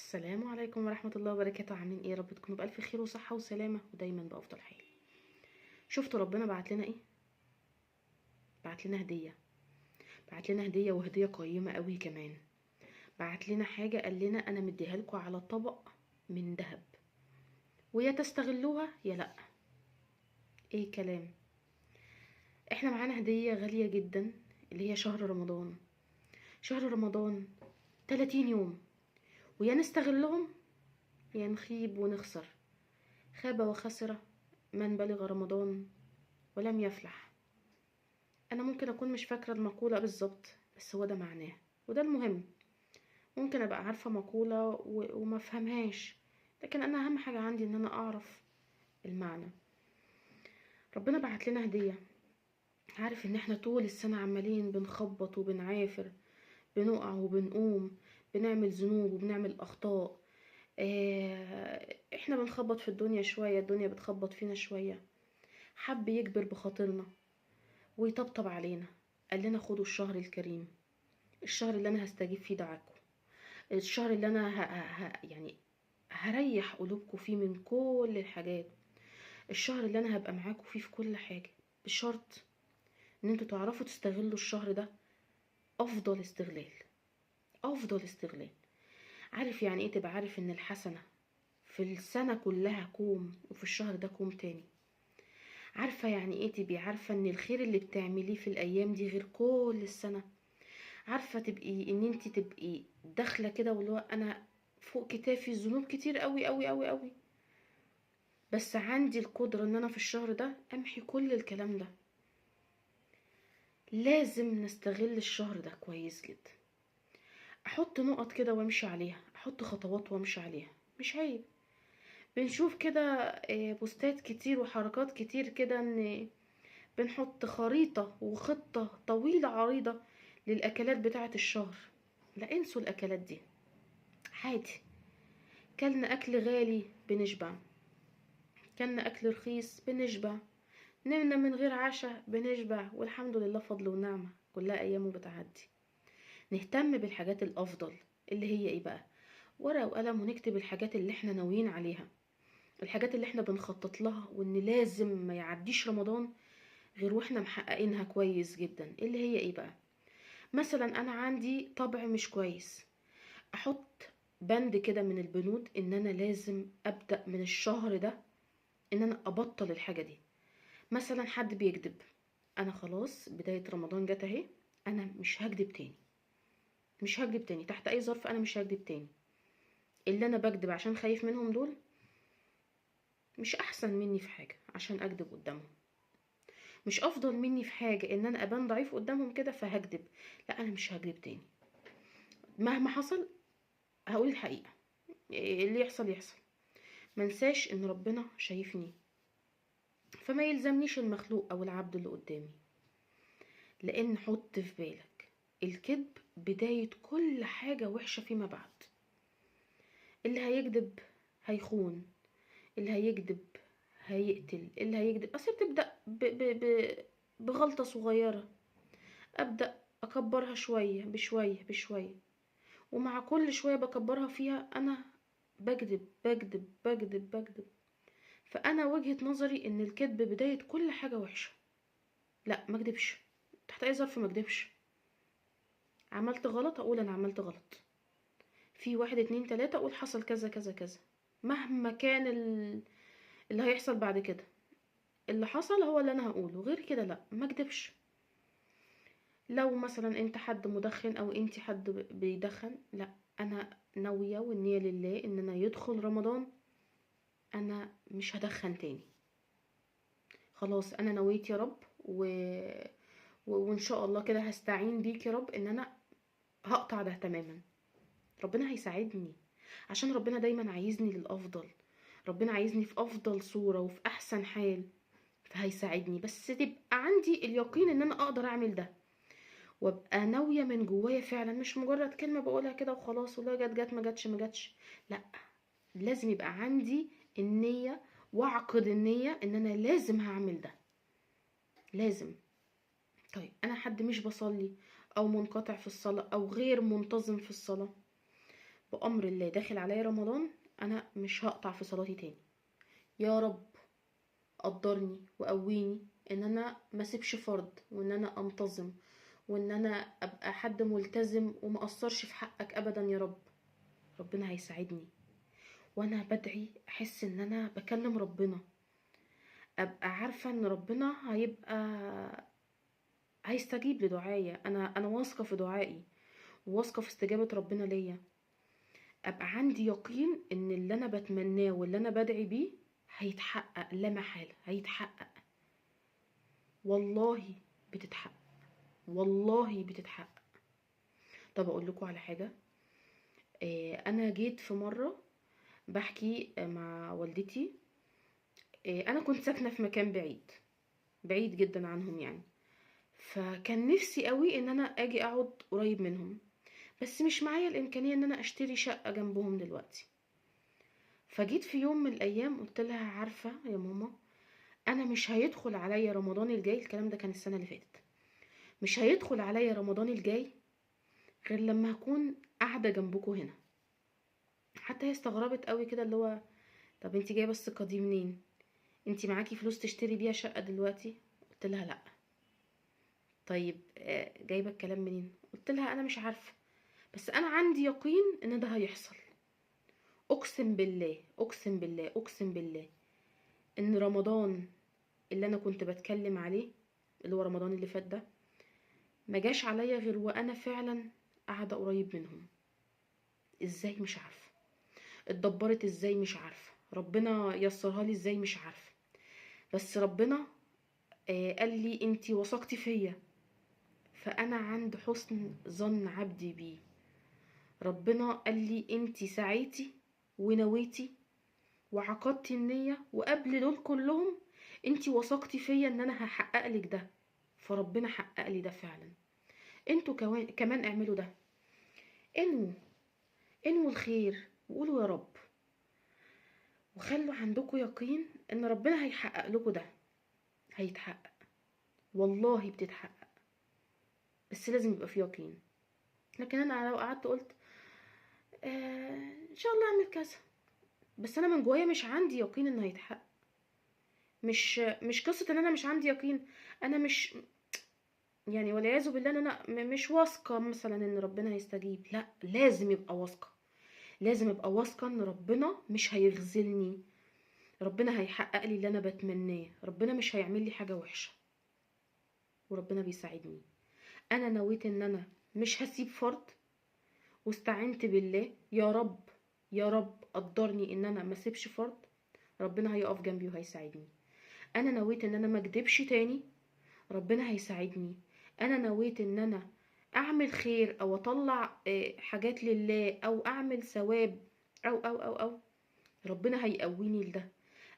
السلام عليكم ورحمة الله وبركاته. عاملين ايه؟ يا رب تكونوا بألف خير وصحة وسلامة ودايما بأفضل حال. شفتوا ربنا بعت لنا ايه؟ بعت لنا هدية، بعت لنا هدية وهدية قيمة قوي كمان. بعت لنا حاجة قال لنا انا مديها لكم على طبق من ذهب، ويا تستغلوها يا لا. ايه كلام؟ احنا معانا هدية غالية جدا اللي هي شهر رمضان. شهر رمضان 30 يوم، ويا نستغلهم يا نخيب ونخسر. خاب وخسر من بلغ رمضان ولم يفلح. انا ممكن اكون مش فاكرة المقولة بالظبط، بس هو ده معناه وده المهم. ممكن ابقى عارفة مقولة وما فهمهاش، لكن انا اهم حاجة عندي ان انا اعرف المعنى. ربنا بعت لنا هدية. عارف ان احنا طول السنة عمالين بنخبط وبنعافر، بنقع وبنقوم، بنعمل ذنوب وبنعمل اخطاء. احنا بنخبط في الدنيا شوية، الدنيا بتخبط فينا شوية. حب يكبر بخاطرنا ويطبطب علينا، قال لنا خدوا الشهر الكريم، الشهر اللي انا هستجيب فيه دعاكم، الشهر اللي انا يعني هريح قلوبكم فيه من كل الحاجات، الشهر اللي انا هبقى معاكم فيه في كل حاجة، بشرط ان انتوا تعرفوا تستغلوا الشهر ده افضل استغلال، افضل استغلال. عارف يعني ايه تبقى عارف ان الحسنة في السنة كلها كوم وفي الشهر ده كوم تاني؟ عارفة يعني ايه تبقي عارفة ان الخير اللي بتعمليه في الايام دي غير كل السنة؟ عارفة تبقي ان انت تبقي داخلة كده واللي هو انا فوق كتافي ذنوب كتير قوي قوي قوي قوي، بس عندي القدرة ان انا في الشهر ده امحي كل الكلام ده. لازم نستغل الشهر ده كويس جدا. احط نقط كده وامشي عليها، احط خطوات وامشي عليها، مش عيب. بنشوف كده بوستات كتير وحركات كتير كده ان بنحط خريطة وخطة طويلة عريضة للأكلات بتاعة الشهر. لا، انسوا الأكلات دي، عادي. كلنا أكل غالي بنشبع، كلنا أكل رخيص بنشبع، نمنا من غير عشاء بنشبع، والحمد لله فضل ونعمة، كلها أيامه بتعدي. نهتم بالحاجات الأفضل اللي هي إيه بقى؟ ورقة وقلم، ونكتب الحاجات اللي احنا ناويين عليها، الحاجات اللي احنا بنخطط لها، وإن لازم ما يعديش رمضان غير واحنا محققينها كويس جدا. اللي هي إيه بقى؟ مثلا أنا عندي طبع مش كويس، أحط بند كده من البنود إن أنا لازم أبدأ من الشهر ده إن أنا أبطل الحاجة دي. مثلا حد بيكذب، أنا خلاص بداية رمضان جت أهي، أنا مش هكذب تاني، مش هكذب تاني تحت أي ظرف، أنا مش هكذب تاني. اللي أنا بكذب عشان خايف منهم دول مش أحسن مني في حاجة عشان أكذب قدامهم، مش أفضل مني في حاجة إن أنا أبان ضعيف قدامهم كده فهكذب. لا، أنا مش هكذب تاني مهما حصل، هقول الحقيقة، اللي يحصل يحصل. منساش إن ربنا شايفني، فما يلزمنيش المخلوق أو العبد اللي قدامي. لأن حط في بالك الكذب بداية كل حاجة وحشة فيما بعد. اللي هيكذب هيخون، اللي هيكذب هيقتل، اللي هيكذب أصل بتبدأ ب ب ب بغلطة صغيرة، أبدأ أكبرها شوية بشوية بشوية، ومع كل شوية بكبرها فيها أنا بكذب بكذب بكذب بكذب. فأنا وجهة نظري إن الكذب بداية كل حاجة وحشة. لا، ما اكذبش تحت أي ظرف، ما اكذبش. عملت غلط أقول أنا عملت غلط، في 1 2 3 أقول حصل كذا كذا كذا، مهما كان اللي هيحصل بعد كده، اللي حصل هو اللي أنا هقوله، غير كده لا، ما اكذبش. لو مثلا انت حد مدخن او انت حد بيدخن، لا، انا ناوية والنية لله ان انا يدخل رمضان انا مش هدخن تاني، خلاص انا نويت يا رب، وان شاء الله كده هستعين بيك يا رب ان انا هقطع ده تماما. ربنا هيساعدني، عشان ربنا دايما عايزني للافضل، ربنا عايزني في افضل صورة وفي احسن حال، فهيساعدني. بس تبقى عندي اليقين ان انا اقدر اعمل ده، وابقى ناوية من جوايا فعلا، مش مجرد كلمة بقولها كده وخلاص، والله جت جت ما جتش ما جتش. لا، لازم يبقى عندي النية، واعقد النية ان انا لازم هعمل ده، لازم. طيب انا حد مش بصلي او منقطع في الصلاة او غير منتظم في الصلاة، بأمر الله داخل عليا رمضان انا مش هقطع في صلاتي تاني. يا رب قدرني وقويني ان انا ما اسيبش فرض، وان انا انتظم، وان انا ابقى حد ملتزم وما اقصرش في حقك ابدا يا رب. ربنا هيساعدني. وانا بدعي احس ان انا بكلم ربنا، ابقى عارفة ان ربنا هيستجيب لدعايا. انا واثقة في دعائي، وواثقة في استجابة ربنا ليا. ابقى عندي يقين ان اللي انا بتمناه واللي انا بدعي بيه هيتحقق، لا محالة هيتحقق. والله بتتحقق، والله بتتحقق. طب اقول لكم على حاجة، انا جيت في مرة بحكي مع والدتي، انا كنت ساكنة في مكان بعيد بعيد جدا عنهم يعني، فكان نفسي قوي ان انا اجي اقعد قريب منهم، بس مش معايا الامكانية ان انا اشتري شقة جنبهم دلوقتي. فجيت في يوم من الايام قلت لها عارفة يا ماما، انا مش هيدخل عليا رمضان الجاي، الكلام ده كان السنة اللي فاتت، مش هيدخل عليا رمضان الجاي غير لما هكون قاعدة جنبكم هنا. حتى هي استغربت قوي كده، اللي هو طب انتي جايبة الثقة دي منين؟ انتي معاكي فلوس تشتري بيها شقة دلوقتي؟ قلت لها لا. طيب جايبة الكلام منين؟ قلت لها انا مش عارفة، بس انا عندي يقين ان ده هيحصل. اقسم بالله، اقسم بالله، اقسم بالله ان رمضان اللي انا كنت بتكلم عليه، اللي هو رمضان اللي فات ده، ما جاش عليا غير وانا فعلا قاعدة قريب منهم. ازاي مش عارفة، اتدبرت ازاي مش عارفة، ربنا يسرها لي ازاي مش عارفة، بس ربنا قال لي انتي وثقتي فيا، فانا عند حسن ظن عبدي بيه. ربنا قال لي انتي سعيتي ونويتي وعقدتي النية، وقبل دول كلهم انتي وثقتي فيا ان انا هحقق لك ده، فربنا حقق لي ده فعلا. انتوا كمان اعملوا ده، انووا الخير وقولوا يا رب، وخلوا عندكم يقين ان ربنا هيحقق لكم ده، هيتحقق والله بتتحقق، بس لازم يبقى في يقين. لكن انا لو قعدت قلت ان شاء الله اعمل كذا، بس انا من جوايا مش عندي يقين انه هيتحقق، مش قصة ان انا مش عندي يقين، انا مش يعني والعياذ بالله ان انا مش واثقة مثلا ان ربنا هيستجيب، لا لازم يبقى واثقة، لازم ابقى واثقة ان ربنا مش هيخذلني، ربنا هيحقق لي اللي انا بتمناه، ربنا مش هيعمل لي حاجة وحشة، وربنا بيساعدني. انا نويت ان انا مش هسيب فرض، واستعنت بالله، يا رب يا رب قدرني ان انا ما اسيبش فرض، ربنا هيقف جنبي وهيساعدني. انا نويت ان انا ما اكدبش تاني، ربنا هيساعدني. انا نويت ان انا اعمل خير او اطلع حاجات لله او اعمل ثواب او او او او، ربنا هيقويني لده.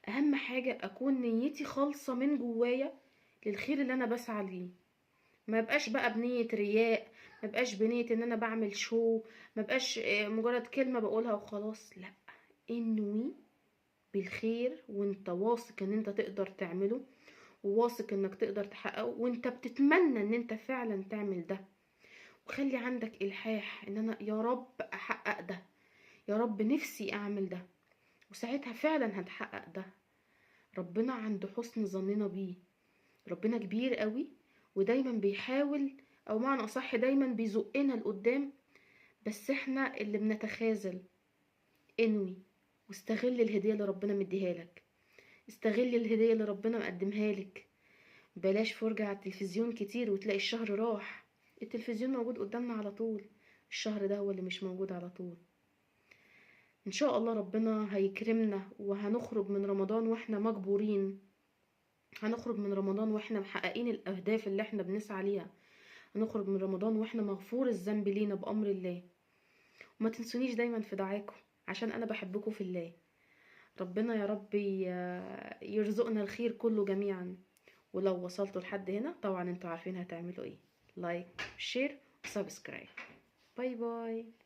اهم حاجة اكون نيتي خالصة من جوايا للخير اللي انا بسعى ليه، ما بقاش بقى بنية رياء، ما بقاش بنية ان انا بعمل شو، ما بقاش مجرد كلمة بقولها وخلاص، لا، انوي بالخير وانت واثق ان انت تقدر تعمله، وواثق انك تقدر تحققه، وانت بتتمنى ان انت فعلا تعمل ده، وخلي عندك الحاح ان انا يا رب احقق ده، يا رب نفسي اعمل ده، وساعتها فعلا هتحقق ده. ربنا عند حسن ظننا بيه، ربنا كبير قوي، ودايما بيحاول، او معنى اصح دايما بيزقنا لقدام، بس احنا اللي بنتخاذل. انوي واستغل الهدية اللي ربنا مديها لك، استغل الهدية اللي ربنا مقدمها لك. بلاش فرجة على التلفزيون كتير وتلاقي الشهر راح، التلفزيون موجود قدامنا على طول، الشهر ده هو اللي مش موجود على طول. ان شاء الله ربنا هيكرمنا وهنخرج من رمضان واحنا مجبورين، هنخرج من رمضان واحنا محققين الاهداف اللي احنا بنسعى ليها، هنخرج من رمضان واحنا مغفور الذنب لينا بامر الله. وما تنسونيش دايما في دعاكم عشان انا بحبكم في الله. ربنا يا رب يرزقنا الخير كله جميعا. ولو وصلتوا لحد هنا طبعا انتوا عارفين هتعملوا ايه، like share و subscribe. bye bye.